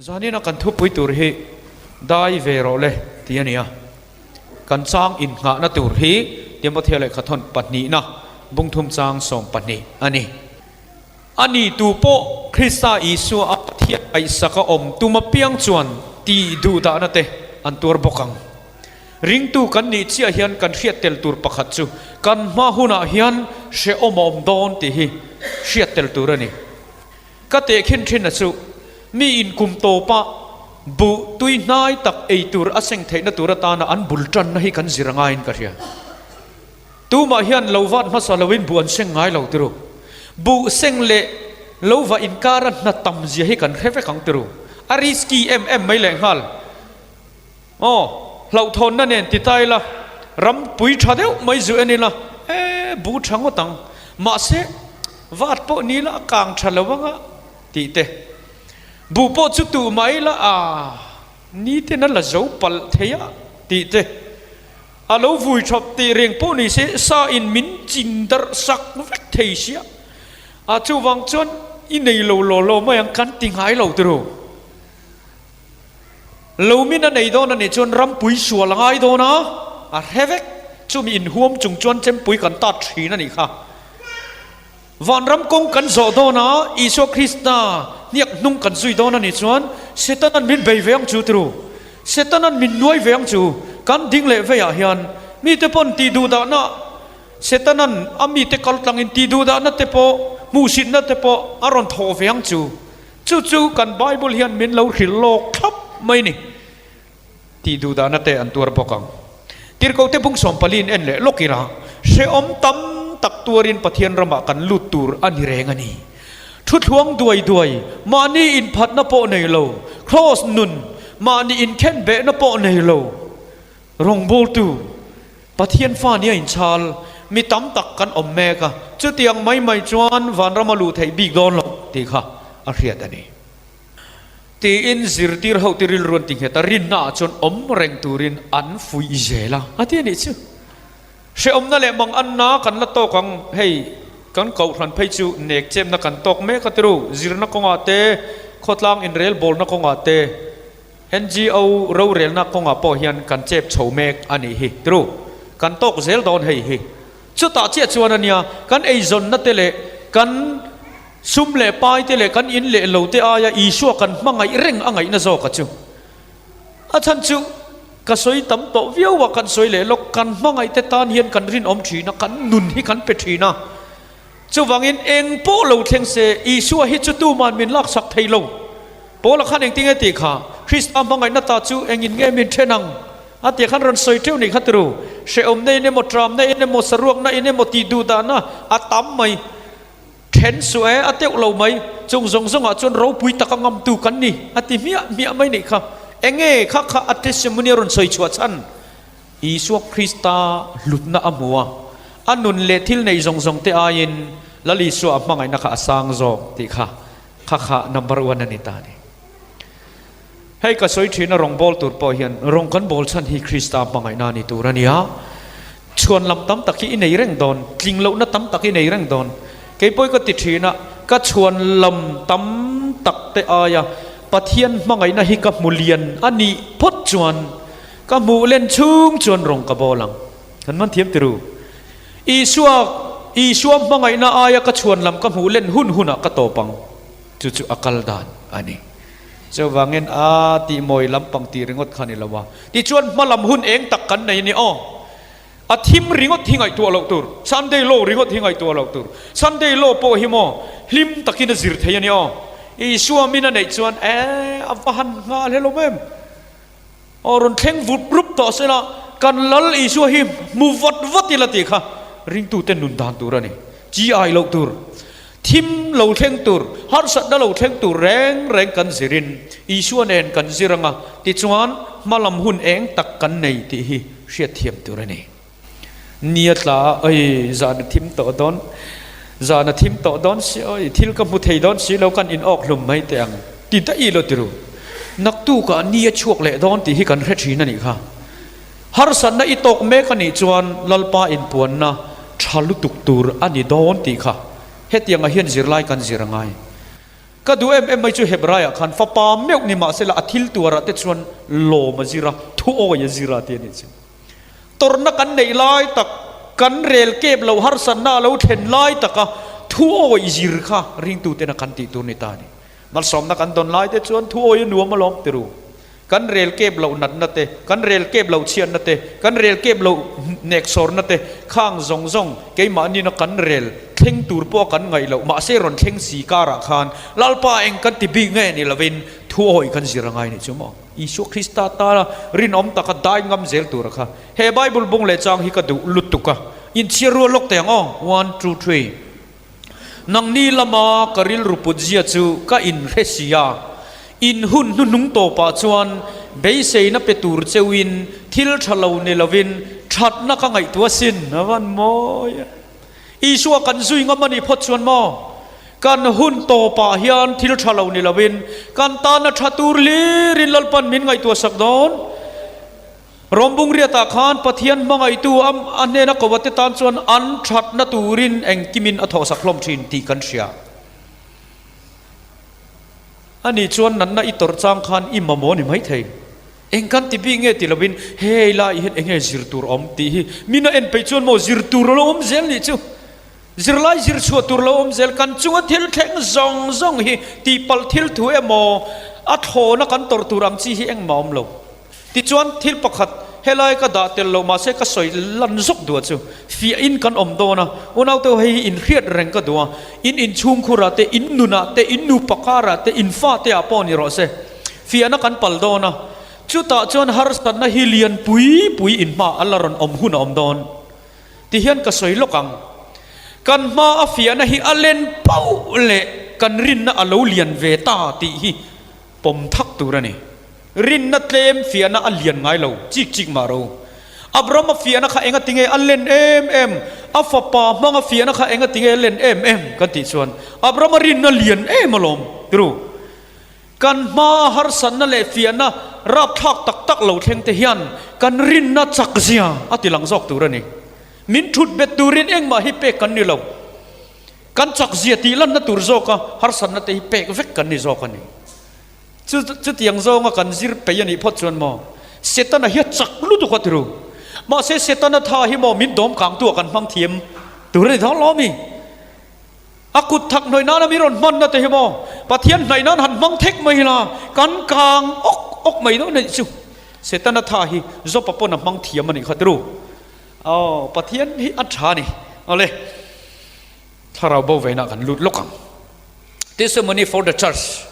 Zanina kan thupui tur hi dai ve rawh le tih a ni a, kan chang innghahna tur hi Timothea lehkhathawn pahnihna bungthum chang 20 a ni. A ni tu pawh Krista Isua a Pathian ngaihsaka awm tum apiang chuan tih duhdahna te an tuar bawk ang. Ringtu kan nih chiah hian kan hriat tel tur pakhat chu kan hma hunah hian hrehawm a awm dawn tih hi hriat tel tur a ni. Ka tehkhin thin a chu mi in kum tawpa buh tui hnai tak ei tur a seng theihna tur atana an bul tanna hi kan zir a ngaiin ka hria. Tumah hian lo vat hmasa loin buh an seng ngai lo tiru. Buh seng leh lo va inkara hna tam zia hi kan hre vek ang tiru. A risky em em mai lehnghal. Aw, hlauhthawnna nen ti ta ila, ram pui tha deuh mai zu en ila, e, buh tha ngawt ang. Mahse, vat pawh ni ila a kang tha lo anga tih te. Buh pawh chu tuh mah ila, a, ni ten a la zo palh thei a tih te. A lo vui thawp tih reng pawh ni se, sa in min chin darh sak vek thei sia. A chuvang chuan i nei lo law law mai ang kan ti ngai lo tiro. Lo min a nei dawn a nih chuan rampui sual a ngai dawn a, a hre vek. Chumi inhuam chung chuan chempui kan tat thin a nih kha. Vanram kawng kan zawh dawn a, Isua Krista hniak hnung kan zui dawn a nih chuan Setana'n min bei ve ang chu tiru. Setana'n min nuai ve ang chu. Kan ding leh veiah hian mite pawn tih duh dahna Setana'n a mite kal tlangin tih duh dahna te pawh hmuhsitna te pawh a rawn thawh ve ang chu. Chu chu kan Bible hian min lo hrilh lawk thlap mai ni. Tih duh dahna te an tuar bawk ang. Tirhkohte bung sawmpaliin en leh lawk ila, hrehawm tam tak tuarin Pathian ramah kan lut tur a ni reng a ni. Thuthluang duai duai, mahni inphatna pawh nei lo, kraws nun, mahni inkhenbehna pawh nei lo, rawngbawltu, Pathian fa nia inchhal, mi tam tak kan awm mek a, chutiang mai mai chuan vanram a luh theih bik dawn lo tih kha a hriat a ni. Tiin zirtir ho te rilru an ti nghet a, rinna ah chuan awm reng turin an fuih zel a, a ti a nih chu. Hrehawmna leh mang anna kan la tawk ang, hei kan kohhran phei chu nek chemna kan tawk mek a tiru, zirna kawngah te, khawtlang inrelbawlna kawngah te, NGO rorelna kawngah pawh hian kan chep chho mek a nih hi tiru, kan tawk zel dawn hei hi. Chutah chiah chuan a nia, kan eizawnna te leh kan. Sum leh pai te leh kan in leh lo te aia Isua kan hmangaih reng a ngaihna zawk a chu. A chhan chu ka sawi tam tawh viau a, kan sawi leh lawk, kan hmangaih te tan hian kan rinawm thin a, kan nun hi kan pe thin a. Chuvangin eng pawh lo thleng se Isua hi chu tuman min laksak thei lo. Paula khan engtin nge tih kha? Krista hmangaihna ta chu engin nge min then ang? A tia khan rawn sawi teuh nih kha tiru. Hrehawmna in emaw, tramna in emaw, saruakna in emaw tih duh dahna a tam mai. Then suh e, a teuh lo mai, chung zawng zawngah chuan ropui taka ngamtu kan ni, a ti hmiah hmiah mai nih kha. Enge kha kha a testimony a rawn sawi chhuah chhan? Isua Krista hlutna a hmu a, a nun leh thil nei zawng zawng te aiin Lal Isua a hmangaihna kha a sang zawk tih kha kha kha number one a ni ta a ni. Hei ka sawi thin a rawng bawl tur pawh hian rawng kan bawl chhan hi Krista hmangaihna a ni tur a ni a, chhuan lam tam tak hi i nei reng dawn, tling lohna tam tak i nei reng dawn. Kei pawh hi ka ti thin a, ka chhuan lam tam tak te aia Pathian hmangaihna hi ka hmu lian a nih phawt chuan ka hmuh len chhung chuan rawng ka bawl ang. Kan man thiam tiru. Isua Isua hmangaihna aia ka chhuan lam ka hmuh len hun hunah ka tawp ang. Chu chu a kal dan a ni. Chuvangin a tih mawi lampang tih ringawt kha ni lo a. Tichuan hma lam hun eng tak kan nei a ni aw. A thim ringawt hi ngaihtuah loh tur. Sunday law ringawt hi ngaihtuah loh tur. Sunday law pawh hi maw hlim takin a zir thei a ni aw. Isua min a neih chuan e a va han nghal helawm em. Aw rawn thleng vup rup tawh se la kan Lal Isua hi hmu vat vat ila tih kha ringtute nun dan tur a ni. Chi ai loh tur, thim lo thleng tur, harsatna lo thleng tur reng reng kan zirin Isua nen kan zir anga tichuan hmalam hun eng tak kan nei tih hi hriatthiam tur a ni. Nia tla a, oi zan a thim tawh dawn, zan a thim tawh dawn si, oi thil ka hmu thei dawn si lo kan in awk hlum mai teh ang ti daih lo tiru. Naktukah ni a chhuak leh dawn tih hi kan hre thin a nih kha. Harsatna i tawk mek a nih chuan Lalpa inpuanna tha lutuk tur a ni dawn tih kha hetiangah hian zirlai kan zir a ngai. Ka duh em em mai chu Hebraiah khan fapa meuh ni mahsela a thil tuarah te chuan lawm a zir a, thuawi a zir a ti a nih chu. Tawrhna kan neih lai tak, kan rel kep lo harsatna a lo thlen lai taka thuawi zir kha ringtutena kan tih tur ni ta a ni. Malsawmna kan dawn lai te chuan thuawi a nuam alawm ti ru. Kan rel kep loh natna te, kan rel kep loh chhiatna te, kan rel kep loh hneksawrna te khang zawng zawng keimahni na kan rel thleng tur pawh kan ngaih loh mahse rawn thleng si karah khan Lalpa eng kan ti bik nge ni lovin thuawi kan zir a ngai nih chu maw? Isua Krista tana rinawm taka dai ngam zel tura kha he Bible bung leh chang hi ka duh lutuk a, inchhiar rual lawk teh ang aw, one, two, three. Nangni lama ka rilru put zia chu ka inhre si a, in hun hnuhnung tawpah chuan beiseina pe tur cheuhin thil tha lo ni lovin thatna ka ngaihtuah sin a van mawi e. Isua kan zui ngam a nih phawt chuan maw? Kan hun tawpah hian thil tha lo ni lovin kan tana tha tur hlirin Lalpan min ngaihtuah sak dawn. Rawmbung riatah khan Pathian hmangaihtu a a hnena kovate tan chuan an thatna turin engkimin a thawhsak hlawm thin tih kan hria. Ani chuan natna i tawrh chang khan i mamawh ni maithei. Eng kan ti bik nge ti lovin hei lai hian enge zir tur awm tih hi min a en peih chuan maw zir tur a lo awm zel nih chu. Zirlai zir chhuah tur lo awm zel kan chunga thil thleng zawng zawng hi tihpalh thil thu emaw a thlawna kan tawrh tur ang chi hi engmah awm lo. Tichuan thil pakhat helai ka dah tel lo mahse ka sawi lan zawk duh chu fiahin kan awm dawn a, unaute ho hei hi inhriat reng ka duh a, in inchhungkhurah te, in nunah te, in nupa karah te, in fate ah pawh ni rawh se, fiahna kan pal dawn a, chutah chuan harsatna hi lian pui pui in hma a la rawn awm hun a awm dawn. Tihian ka sawi lawk ang, kan hma a fiahna hi a len pauh leh kan rinna a lo lian ve ta tih hi pawm thak tur a ni. Rinna tlem fiahna a lian ngai lo, chik chik mah ro. Abraham-a fiahna kha enga tinge a len em em? A fapa hmanga fiahna kha enga tinge a len em em? Kan tih chuan Abraham-a rinna lian em alawm tiru. Kan hmaa harsatna leh fiahna rapthlak tak tak lo thleng te hian kan rinna chak zia a ti lang zawk tur a ni. Min thut bet turin engmah hi pek kan ni lo. Kan chak zia tih lanna tur zawka harsatna te hi pek vek kan ni zawk a ni. Chu chutiang zawnga kan zir peih a nih phawt chuan maw Setana hi a chak lutuk a tiru. Mahse Setana tha hi maw min dawm kangtu ah kan hmang thiam tur a ni thawng lo a mi? A kut thak hnawi nana min rawn hmanna te hi maw Pathian hnaih nan han hmang thek mai ila kan kang awk awk mai dawn a nih chu. Setana tha hi Job-a pawn a hmang thiam a nih kha tiru. Aw Pathian hi a tha a ni. Awle thlarau bo veina kan lut lawk ang. Testimony for the Church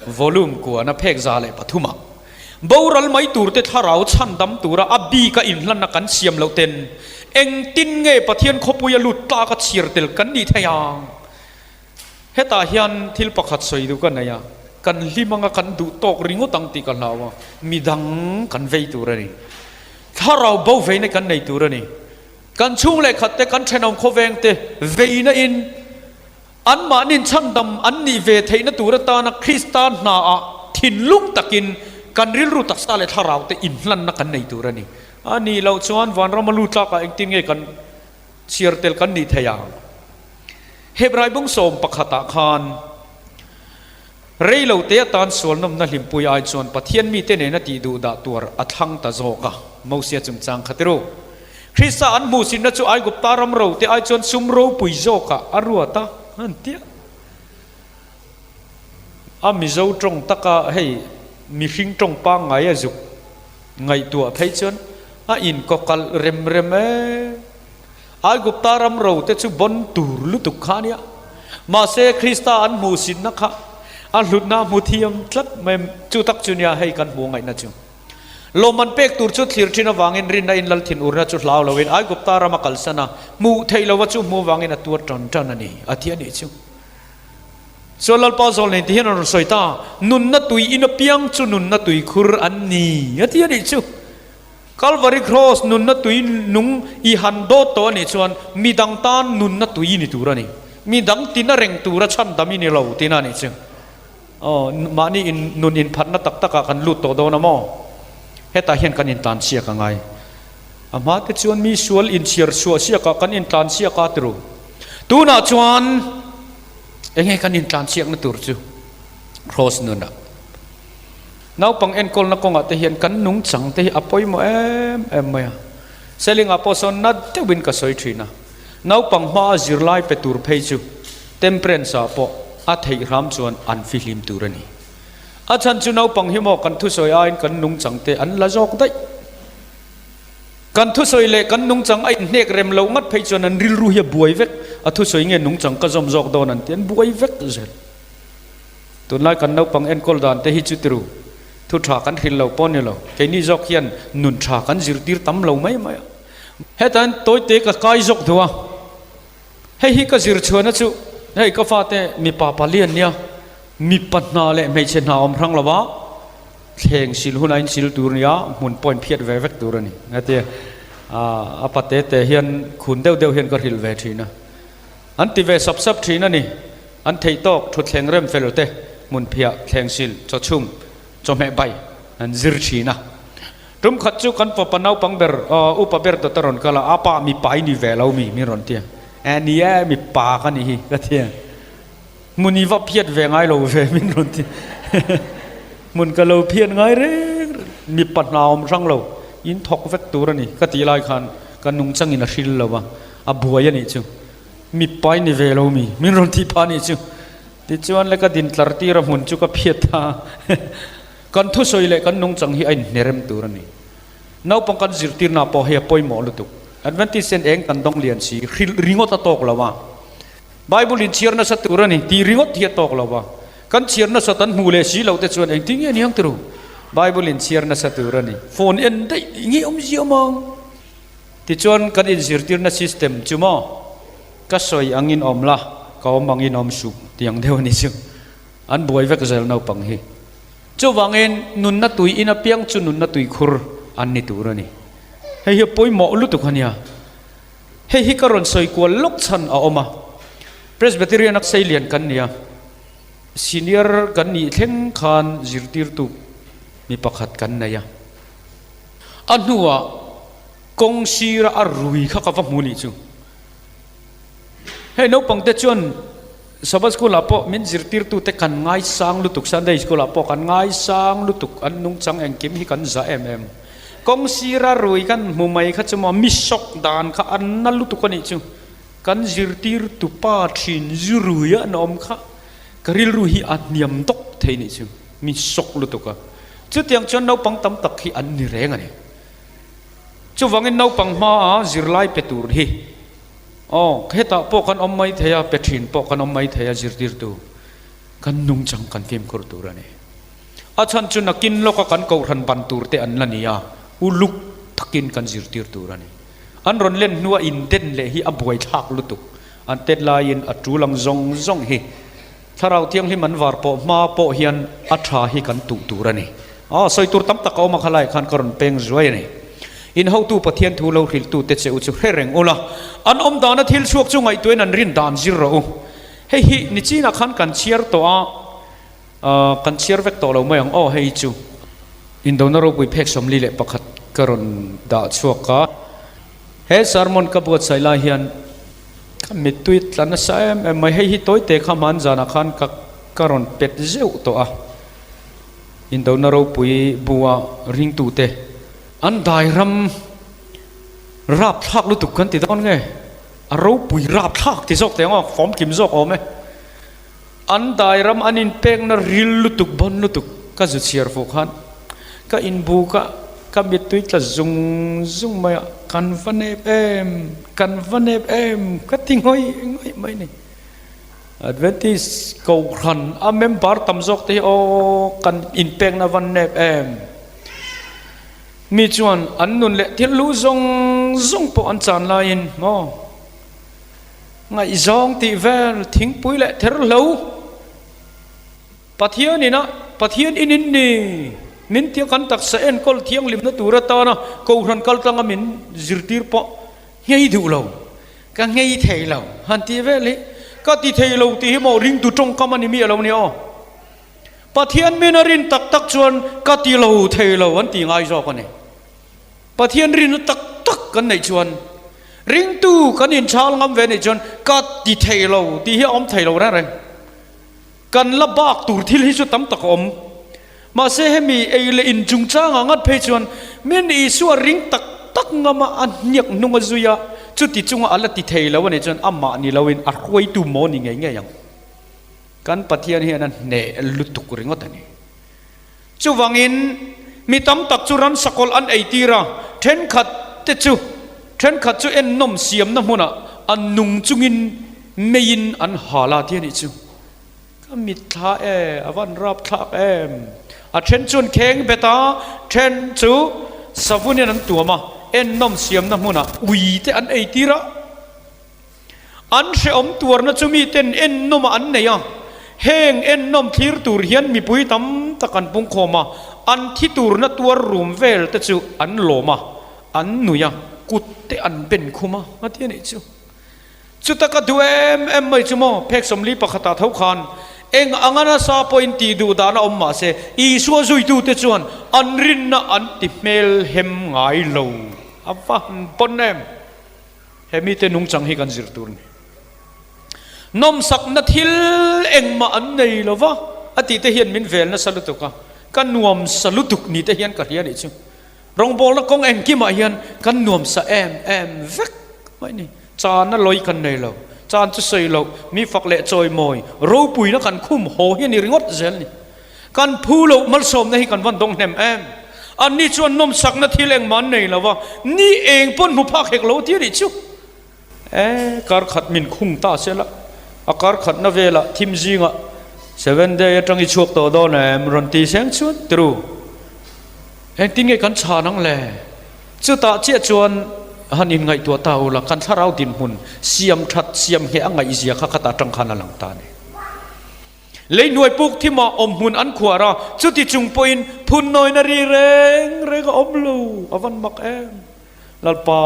Volume kuana phek 103 ah boral mai turte thlarau chhandam tura a bika inhlanna kan siam loh ten engtin nge Pathian khawpuia lut tlaka chhiar tel kan nih thei ang? Hetah hian thil pakhat sawi duh ka nei a, kan hlim anga kan duh tawk ringawt ang tih ka hlau a, midang kan vei tur a ni. Thlarau bo veina kan nei tur a ni. Kan chhung leh khat te, kan thenawm khawveng te veina in Anmahnin chhandam an nih ve theihna tur atana Krista hnaah thinlung takin kan rilru taksa leh thlarau te inhlanna kan nei tur a ni. A nih loh chuan vanrama lu tlakah engtin nge kan chhiar tel kan nih thei ang? Hebrai bung sawm pakhatah khan rei lo te atan sualnawmna hlimpui ai chuan Pathian mite nena tih duh dah tuar a thlang ta zawk a, Mosia chungchang kha tiru. Krista an hmuhsinna chu Aigupta ram ro te ai chuan sum ropui zawkah a ruat a, an ti a. A Mizo tawng taka hei mihring tawng pangngai a zuk ngaihtuah phei chuan a inkawkalh rem rem e. Aigupta ram ro te chu bon tur lutuk kha a nia. Mahse Krista an hmuhsinna kha a hlutna a hmu thiam tlat mai chu tak chu nia hei kan hmuh ngaihna chu. Lawmman pek tur chu thlir thin avangin rinna in lal thinurna chu hlau loin Aigupta rama kalsan a, hmuh theih lova chu hmuh avangin a tuar tan tan a ni, a ti a nih chu. Chuan Lalpa zawl nei ti hian a rawn sawi ta, nunna tui in apiang chu nunna tui khur an ni, a ti a nih chu. Kalvari Cross nunna tui nung i han dawt tawh a nih chuan midang tan nunna tui i ni tur a ni. Midang tina reng tura chhandam i ni lo tina a nih chu. Aw, mahni in nun inphatna tak takah kan lut tawh dawn a maw? Hetah hian kan intlansiak a ngai. A hma te chuan mi sual inchhiar chhuah siakah kan intlansiak a tiru. Tunah chuan enge kan intlansiakna tur chu? Kraws nunah. Naupang enkawlna kawngah te hian kan nungchang te hi a pawimawh em em mai a. Selingah pawh sawn na deuhin ka sawi thin a. Naupang hmaa zirlai pe tur phei chu Temperance ah pawh a theih hram chuan an fihlim tur a ni. A chhan chu naupang hi maw kan thusawi aiin kan nungchang te an la zawk daih. Kan thusawi leh kan nungchang a inhnek rem loh ngat phei chuan an rilru hi a buai vek. A thusawi nge nungchang ka zawm zawk dawn an ti an buai vek zel. Tunlai kan naupang enkawl dan te hi chu tiru thu tha kan hrilh lo pawh ni lo. Keini zawk hian nun tha kan zirtir tam lo mai mai a. Hetah hian tawite ka kai zawk duh a. Hei hi ka zir chhuahna chu hei ka fate mipa pali an nia, mipa hna leh hmeichhe hna awm hrang lo a, thleng sil hunah in sil tur nia, hmun pawh in phiat ve vek tur a ni. Hetia a pate te hian khun deuh deuh hian ka hrilh ve thin a, an ti ve sap sap thin a ni. An theih tawk thutthleng rem fel te, hmun phiah, thleng sil, chawchhum, chawhmeh bai an zir thin a. Tum khat chu kan fapa naupang ber, upa ber dawt a rawn kal a, apa mipa i ni ve lo mi? min rawn ti a. Eh ni e, mipa ka ni hi ka ti a. Hmun i va phiat ve ngai lo ve min rawn ti. Hmun ka lo phiat ngai reng reng, mipa hna awm hrang lo, in thawk vek tur a ni ka tih lai khan ka nungchangin a hril lo a, a buai a nih chu. Mipa i ni ve lo mi? min rawn ti phah a nih chu. Tichuan le ka din tlar tir a hmun chu ka phiat a. Kan thusawi leh kan nungchang hi a inhnerem tur a ni. Naupang kan zirtirna pawh hei a pawimawh lutuk. Adventist hian eng kan dawng lian si, hrilh ringawt a tawk lo a. Bible in chhiar nasa tur a ni tih ringawt hi a tawk lo a. Kan chhiar nasa tan hmuh leh si lo te chuan engtin nge ni ang tiru? Bible in chhiar nasa tur a ni. Phone en daih nge awmzia awm ang? Tichuan kan inzirtirna system chu maw ka sawi angin awm la, ka awm angin awm suh tih ang deuh a ni chu. An buai vek zel naupang hi. Chuvangin nunna tui in apiang chu nunna tui khur an ni tur a ni. Hei hi a pawimawh lutuk a nia. Hei hi ka rawn sawi kual lawk chhan a awm a. Presbyterian a seilian kan ni a. Senior kan nih thleng khan zirtirtu mi pakhat kan nei a. A hnuah kawng sira a rui kha ka va hmu nih chu. Hei naupang te chuan Sabbath school ah pawh min zirtirtu te kan ngaisang lutuk, Sunday school ah pawh kan ngaisang lutuk, an nungchang engkim hi kan za em em. Kawng sira rui kan hmu mai kha chu maw mi sawk dan kha an na lutuk a nih chu. Kan zirtirtu pa thin zu rui a an awm kha ka rilru hi a hniam dawk thei nih chu, mi sawk lutuk a. Chutiang chuan naupang tam tak hi an ni reng a ni. Chuvangin naupang hmaa zirlai pe tur hi Aw, hetah pawh kan awm mai thei a, pe thin pawh kan awm mai thei a, zirtirtu kan nungchang kan fimkhur tur a ni. A chhan chu nakin lawka kan kohhran ban tur te an la ni a, uluk takin kan zirtir tur a ni. An rawn len hnua inden leh hi a buaithlak lutuk. An tet laiin a tul ang zawng zawng hi Thlarau Thianghlim an var pawh hma pawh hian a tha hi kan tuh tur a ni. Aw, sawi tur tam tak a awm a, khalai khan ka rawn peng zuai a ni. In hotu Pathian thu lo hrilhtute che u chu hre reng ula, an awm dana thil chhuak chu ngaihtuahin an rin dan zir rawh u. Hei hi nichinah khan kan chhiar tawh a, kan chhiar vek tawh lo mai ang aw, hei chu. Indona ropui phek 41 ka rawn dah chhuak a. He sermon ka buatsaih lai hian ka mittui tla nasa em em mai. Hei hi tawite kha hman zanah khan ka ka rawn pet zeuh tawh a. Indona ropui bua ringtute an dai ram rapthlak lutuk kan ti dawn nge? A ropui rapthlak ti zawk teh ang aw, fawmkim zawk awm e. An dai ram an inpekna ril lutuk bawn lutuk ka zu chhiar fuh khan ka inbuk a, ka mittui tla zung zung mai a, kan va nep em, kan va nep em ka ti ngawih ngawih mai ni. Adventist Kohhran a member tam zawk te hi aw kan inpekna va nep em. Mi chuan an nun leh thil lu zawng zawng pawh an chan laiin maw. Ngaihzawng tih vel thingpui leh therhlo Pathian ina Pathian in in ni min tia kan taksa enkawl thianghlimna tur atana Kohhran kaltlanga min zirtir pawh nghei duh lo, ka nghei thei lo han tih vel hi ka ti thei lo tih hi maw ringtu tawngkam a ni miah lo ni aw. Pathian min a rin tak tak chuan ka ti lo thei lo an ti ngai zawk a ni. Pathian rinna tak tak kan neih chuan, ringtu kan inchhal ngam ve neih chuan ka ti thei lo tih hi a awm thei lo reng reng. Kan la bak tur thil hi chu tam tak a awm. Mahse hemi ei leh in chungchangah ngat phei chuan min Isua ring tak tak ngama a hniak hnung a zui a, chuti chunga a la ti thei lo a nih chuan amah ni loin a hruaitu maw ni ngei ngei ang. Kan Pathian hian a hneh lutuk ringawt a ni. Chuvangin mi tam tak chu ransakawlh an ei tir a, thenkhat te chu thenkhat chu ennawm siamna hmunah an nung chungin meiin an hal a ti a nih chu. Ka mitthla e, a van rapthlak em. A then chuan kheng bet a, then chu savunin an tuam a, ennawm siamna hmunah ui te an ei tir a. An hrehawm tuarna chu miten ennawmah an nei a, heng ennawm thlir tur hian mipui tam tak an pungkhawm a, an thi turna tuar rum vel te chu an lawm a, an nui a, kut te an ben khum a, a ti a nih chu. Chuta ka duh em em mai chu maw, phek 41 ah tho khan eng anga nasa pawhin tih duh dan a awm mah se, Isua zuitute chuan an rinna an ti hmelhem ngai lo. A va han pawn em! He mite nungchang hi kan zir tur a ni. Nawmsakna thil engmah an nei lo va, a tih te hian min vel nasa lutuk a, ka nuamsa lutuk ni te hian ka hria nih chu. Rawngbawlna kawng engkimah hian kan nuamsa em em vek mai ni. Chana lawi kan nei lo, chan chu sawi loh, mi fak leh chawimawi, ropuina kan khum haw hi a ni ringawt zel ni. Kan phu loh malsawmna hi kan van dawng hnem em? Anni chuan nawmsakna thil engmah an nei lo va, ni eng pawn hmu phak hek lo ti a nih chu. E, kar khat min khung ta se la, a kar khatna velah thim zingah Seven Day atang i chhuak tawh dawn em? Rawn ti seng chuan tiru. Engtin nge kan chhan ang le? Chutah chiah chuan han inngaihtuah ta u la, kan thlarau dinhmun siam that siam ngheh a ngaihzia kha khatah atang khan a lang ta a ni. Lei hnuai puk thimah awmhmun an khuar a, chuti chung pawhin phun nawina ri reng reng a awm lo, a van mak em. Lalpa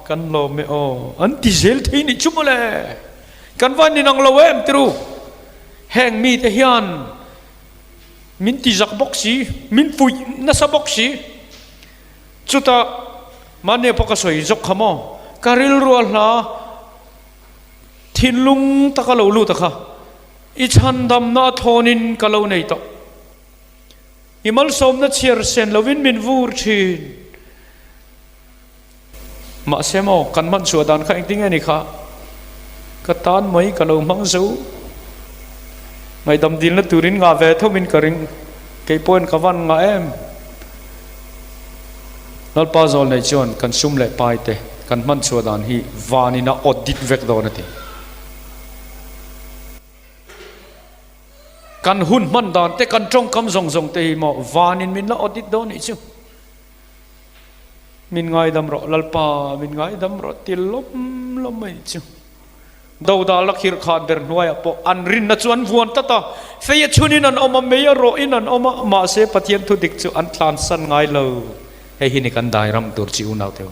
kan lawm e aw, an ti zel thei nih chu mawle. Kan van inang lo em tiru. Heng mite hian min ti zak bawk si, min puih nasa bawk si. Chutah mahni pawh ka sawi zawk kha maw, ka rilru a hla thinlung taka lo lut a kha. I chhandamna a thawnin ka lo nei tawh. I malsawmna chhiar sen lovin min vur thin. Mahse maw, kan hman chhuah dan kha engtin nge ni kha? Ka tan mai ka lo hmang zo. Ngaihdam dilna turin ngah ve thomin ka ring. Kei pawhin ka van ngah em? Lalpa zawl nei chuan kan sum leh pai te kan hman chhuah dan hi vanin a audit vek dawn a ti. Kan hun hman dan te, kan tawngkam zawng zawng te hi maw vanin min la audit dawn nih chu. Min ngaidam rawh Lalpa, min ngaidam rawh ti lawm lawm mai nih chu. Dodal a khirh khan ber hnuaiah pawh an rinna chu an vuan tlat a, fei a chhunin an awm a, mei a rawhin an awm a, mahse Pathian thu dik chu an tlansan ngai lo. Hei hi ni kan dai ram tur chi unau teu.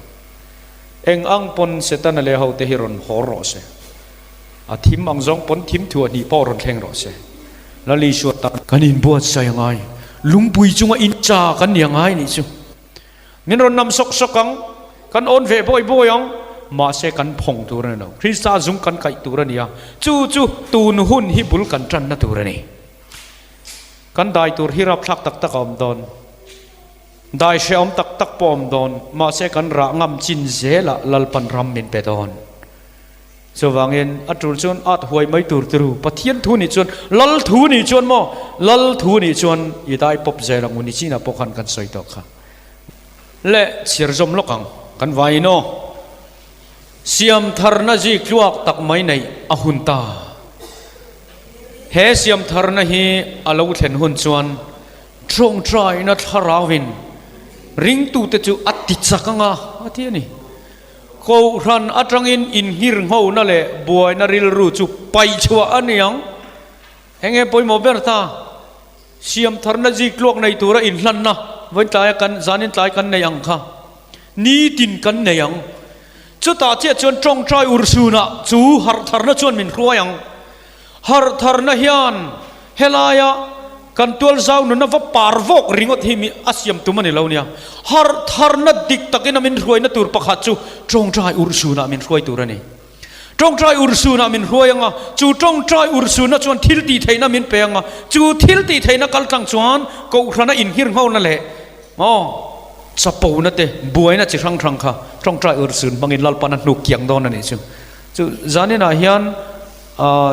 Eng ang pawn Setana leh hote hi rawn haw rawh se. A thim ang zawng pawn thim thuah hnih pawh rawn thleng rawh se. Lal Isua tan kan inbuatsaih a ngai. Lungpui chunga incha kan ni a ngai nih chu. Min rawn nam sawk sawk ang, kan awn ve bawi bawi ang, mahse kan phawng tur a ni lo. Krista zung kan kaih tur a ni a, chu chu tun hun hi bul kan tanna tur a ni. Kan dai tur hi rapthlak tak tak a awm dawn. Dai hrehawm tak tak pawh a awm dawn, mahse kan rah ngam chin zelah Lalpan ram min pe dawn. Chuvangin a tul chuan at huai mai tur tiru Pathian thu nih chuan Lal thu nih chuan maw Lal thu nih chuan i dai pawp zel ang u ni chinah pawh khan kan sawi tawh kha le chhiar zawm lawk ang kan vaiin aw siam tharna zik tluak tak mai neih a hun ta he siam tharna hi a lo thlen hun chuan tawngtaina thlarauin ringtute chu a ti chak anga a ti a ni. Kohhran atangin inhngirnghona leh buaina rilru chu paihchhuah a ni ang. Eng nge pawimawh ber ta? Siamtharna ziktluak nei tura inhlanna vawiin tlaia kan zanin tlai kan nei ang kha nitin kan nei ang. Chutah chiah chuan tawngtai urhsunah chu harhtharna chuan min hruai ang. Harhtharna hian helaia kan tual zau nuna va par vawk ringawt hi mi a siam tum a ni lo nia. Harhtharna dik takin a min hruaina tur pakhat chu tawngtai urhsunah min hruai tur a ni. Ṭawngṭai urhsunah min hruai ang a, chu ṭawngṭai urhsunna chuan thil tih theihna min pe ang a, chu thil tih theihna kal tlang chuan Kohhrana inhirnghona leh aw chapona te, buaina chi hrang hrang kha ṭawngṭai urhsun hmangin Lalpan a hnuk kiang dawn a nih chu. Chu zaninah hian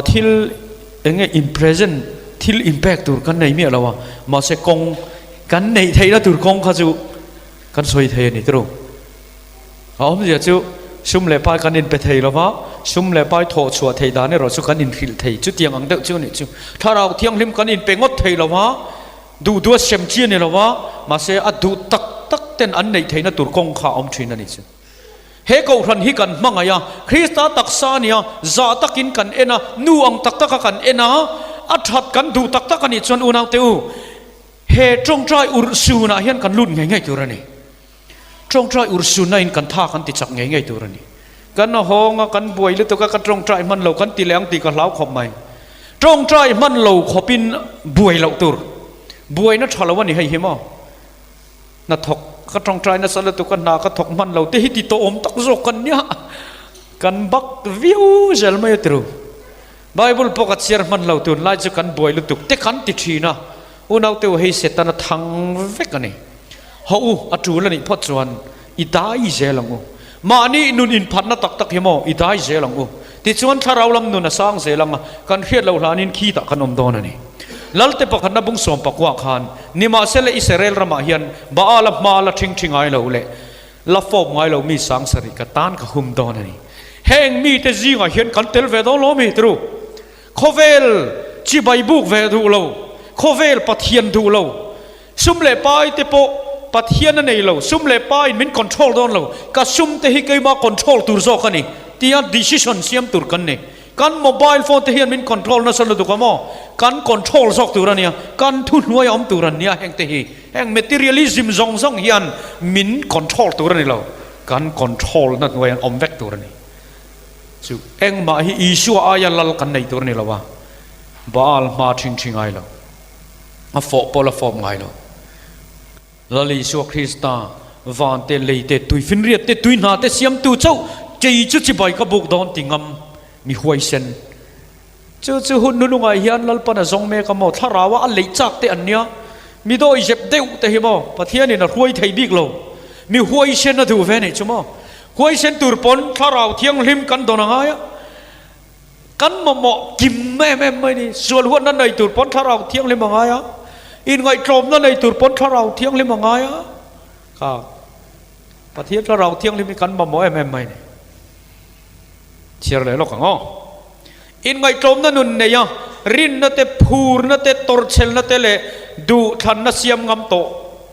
thil eng nge in present thil inpek tur kan nei miah lo a, mahse kawng kan neih theihna tur kawng kha chu kan sawi thei a ni turu. A awmzia chu sum leh pai kan inpe thei lo va, sum leh pai thawh chhuah thei dan erawh chu kan inhrilh thei. Chutiang ang deuh chu a nih chu. Thlarau Thianghlim kan inpe ngawt thei lo va, duh duha sem chi a ni lo va, mahse a duh tak tak ten an neih theihna tur kawng kha a awm thin a nih chu. He Kohhran hi kan hmangaih a, Krista taksa a nia, zah takin kan en a, nu ang tak taka kan en a, a that kan duh tak tak a nih chuan unaute u, he tawngtai urhsunah hian kan lut ngei ngei tur a ni. Tawngtai urhsunna in kan tha kan ti chak ngei ngei tur a ni. Kan hawng a, kan buai lutuk a, ka tawngtai hman lo kan ti leh ang tih ka hlau khawp mai. Tawngtai hman lo khawpin buai loh tur. Buaina tha lo a ni hei hi maw? Hna thawk ka tawngtai nasa lutuk a, hna ka thawk hman lo te hi ti tawh awm tak zawk kan nia. Kan bak viau zel mai a ti ru. Bible pawh ka chhiar hman lo tunlai chu kan buai lutuk te kan ti thin a, unaute u hei Setana thang vek a ni. Haw u, a tul a nih phawt chuan i dai zel ang u. Mahni nun inphatna tak tak hi maw i dai zel ang u. Tichuan thlarau lam nun a sang zel ang a, kan hriat loh hlanin khitah kan awm dawn a ni. Lalte pakhatna bung sawm pakua khan nimahsela Israel ramah hian Baala hma la ṭhing ṭhi ngai lo leh la fawp ngai lo mi sang sarih ka tan ka hum dawn a ni. Heng mite zingah hian kan tel ve dawn lo mi tru? Khawvel chibai buk ve duh lo, khawvel Pathian duh lo, sum leh pai te pawh Pathian a nei lo, sum leh paiin min control dawn lo, ka sum te hi keimah control tur zawk a ni tia decision siam tur kan ni. Kan mobile phone te hian min control nasa lutuk a maw? Kan control zawk tur a nia, kan thuhnuai a awm tur an nia heng te hi. Heng materialism zawng zawng hian min control tur a ni lo, kan control na hnuai an awm vek tur a ni. Chu engmah hi Isua aia lal kan nei tur a ni lo a, Baal hma ṭhing ṭhi ngai lo, a fawh pawh la fawp ngai lo. Lal Isua Krista, van te, lei te, tuifinriat te, tui hna te siamtu chauh kei chu chibai ka buk dawn ti ngam mi huaisen. Chu chu hun nulungah hian Lalpan a zawng mek a maw, thlaraua a leih chak te an nia, mi dawi zep deuh te hi maw Pathianin a hruai thei bik lo, mi huaisen a duh ve nih chu maw. Huaisen tur pawn thlarau thianghlim kan dawn a ngai a, Kan mamawh kim em em mai ni. Sual huatna nei tur pawn thlarau thianghlim a ngai a, inngaihtlawmna nei tur pawn thlarau thianghlim a ngai a. Kha Pathian thlarau thianghlim hi kan mamawh em em mai ni. Chhiar leh lawk ang aw. Inngaihtlawmna nun nei a, rinna te, phurna te, tawrhchhelna te leh duhthlanna siam ngam tawh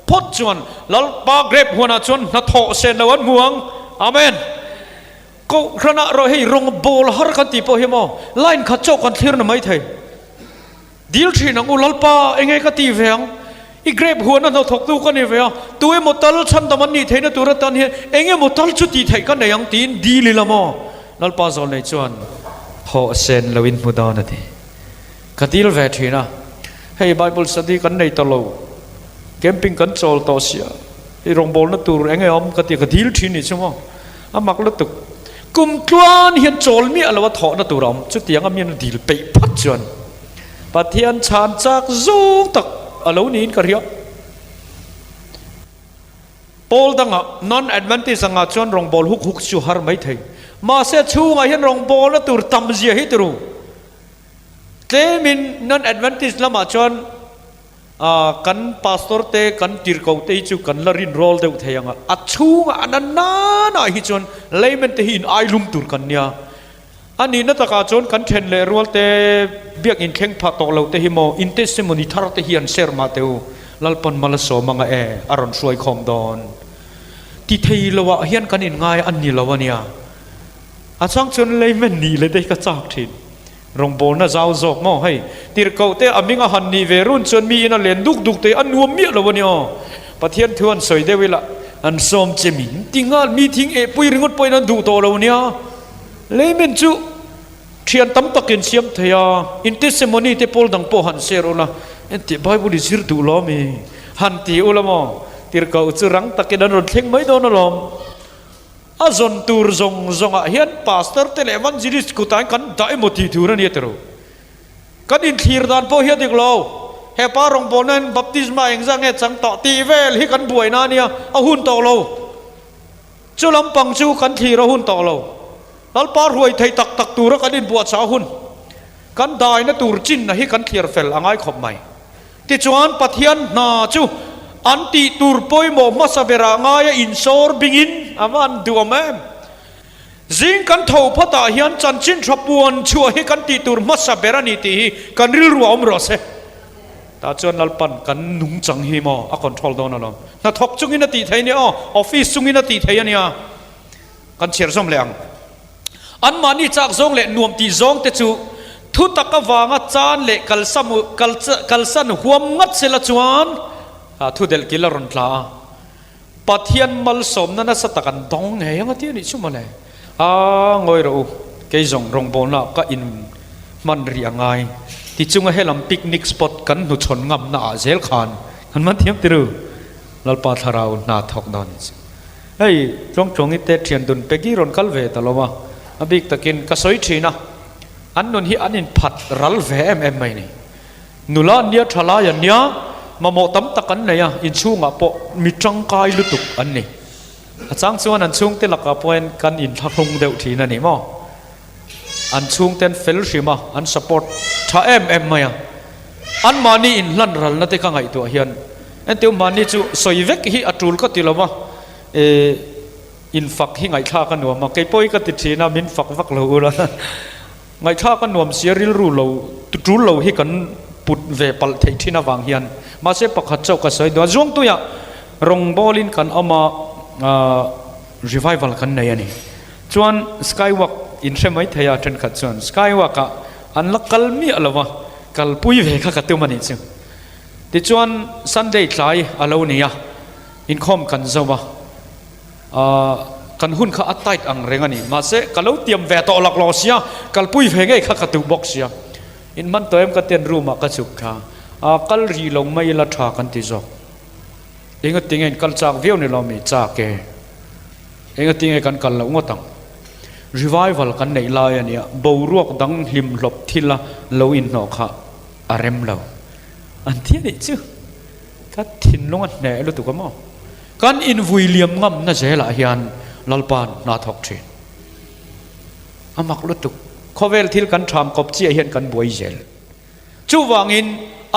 phawt chuan Lalpa grape huanah chuan hnathawh sen lo an hmu ang. Amen. Kohhranah erawh hei rawng bawl har kan tih pawh hi maw line khat chauh kan thlir na mai thei. Dil thin ang u Lalpa enge ka ti ve ang, i grape huan a hnawthawktu ka ni ve a, tu emaw tal chhandam an nih theihna tur atan hian eng emaw tal chu tih theih ka nei ang tiin dil ila maw Lalpa zawl nei chuan thawh sen loin hmu dawn a ti. Ka dil ve thin a, hei Bible study kan nei ta lo, camping kan chawl tawh sia, i rawngbawlna tur enge awm ka ti a, ka dil thin nih chu maw. A mak lutuk. Kum tluan hian chawl miah lo a thawhna tur a awm. Chutiang a mian dil peih phawt chuan Pathian chhan chak zawng tak a lo niin ka hria. Pawl dangah non-Adventist angah chuan rawngbâwl huk huk chu har mai thei. Mahse a chhungah hian rawngbâwlna tur tam zia hi turu. Tlemin non-Adventist lamah chuan Kan pastor te, kan tirhkoh te hi chu kan la rinrawl deuh thei ang a, a chhungah a na nana hi chuan layman te hi in ailum tur kan nia. A nihna takah chuan kan then leh rual te, biak inthleng phah tawh lo te hi maw, in testimony thar te hi an share mah teh u, Lalpan mal a sawm anga e, a rawn hruai khawm dawn. Ti thei lo ah hian kan inngai a ni lo a nia. A chang chuan layman nih leh te hi ka chak thin. Rawngbawlna zau zawk maw hei? Tirhkoh te a hming a han nih ve run chuan mi in a len duk duk te a nuam miah lo a ni aw. Pathian thu an sawi deuh ila an sawm che min ti nghal mi thing eh pui ringawt pawhin an duh tawh lo nia. Layman chu thian tam takin siam thei a, in testimony te pawl dang pawh han share ula, engtih Bible i zir duh lo ami? Han ti ula maw? Tirhkoh chu rang takin an rawn thleng mai dawn alawm. A zawn tur zawng zawngah hian Pastor te leh Evangelist kutah hian kan dah emaw tih tur a nia tiro. Kan inthlir dan pawh hi a dik lo. He pa rawngbawlna hian baptisma engzah nge chang tawh tih vel hi kan buaina a nia, a hun tawh lo. Chu lampang chu kan thlir a hun tawh lo. Lalpa ruai thei tak tak tura kan inbuahchah a hun. Kan daina tur chinna hi kan thlir fel a ngai khawp mai. Tichuan, Pathian hna chu an tih tur pawimawh hmasa berah ngaia insawr bingin a va an duh awm em? Zing kan tho phawtah hian chanchin tha puan chhuah hi kan tih tur hmasa ber a ni tih hi kan rilru a awm rawh se. Tah chuan Lalpan kan nungchang hi maw a control dawn alawm. Hnathawk chungin a tih thei nia aw, office chungin a tih thei a nia. Kan chhiar zawm leh ang. Anmahni chak zawng leh nuam tih zawng te chu thu tak avanga chan leh kalsan huam ngat sela chuan thu delh kil a rawn tla a. Pathian malsawmna nasa tak an dawng ngei ang a ti a nih chu mawle. A ngawi rawh u, kei zawng rawngbawlna ka in hman rih a ngai ti chunga helam picnic spot kan hnuchhawn ngamna ah zel khan kan man thiam tirh u, Lalpa thlarau hna thawk dawn a ni chu. Hei, Tluangtluangi te thian dun Peggy rawn kal ve ta lo a, a bik takin ka sawi thin a, an nun hi an inphat ral ve em em mai ni. Nula an nia, thalai an nia, mamawh tam tak an nei a, inchhungah pawh mi tangkai lutuk an ni. A chang chuan an chhungte lakah pawhin kan inthlahrung deuh thin a ni maw? An chhungte an fel hrim a, an support tha em em mai a. Anmahni inhlan ralna te ka ngaihtuah hian entiu mahni chu sawi vek hi a tul ka ti lo va, e infak hi ngaihthlak a nuam a, kei pawh hi ka ti thin a, min fak vak lo ula ngaihthlak a nuam sia rilru lo tul lo hi kan put ve palh theih thin avang hian mahse pakhat chauh ka sawi duh a, Zuangtuiah rawngbawlin kan awm a, revival kan nei a ni. Chuan skywalk in hre mai thei a thenkhat chuan skywalk ah an la kal miah lo va, kalpui ve kha ka tum a nih chu. Tichuan Sunday tlai a lo ni a, inkhawm kan zo a, aah kan hun kha a tight ang reng a ni. Mahse ka lo tiam ve tawh lak lo sia, kalpui ve ngei kha ka duh bawk sia. In hman tawh em ka ten room ah ka chhuk kha, aah kal rih lo mai ila tha kan ti zawk. Engatinge in kal chak viau ni lo mi chak e. Engatinge kan kal loh ngawt ang? Revival kan neih lai a nia, boruak dang hlim hlawp thila lo inhnawh kha a rem lo. An thi a nih chu. Ka thinlung a hneh lutuk a maw? Kan invui liam ngamna zelah hian Lalpa'n hna thawk thin. A mak lutuk. Khawvel thil kan tham kawp chiah hian kan buai zel. Chuvangin,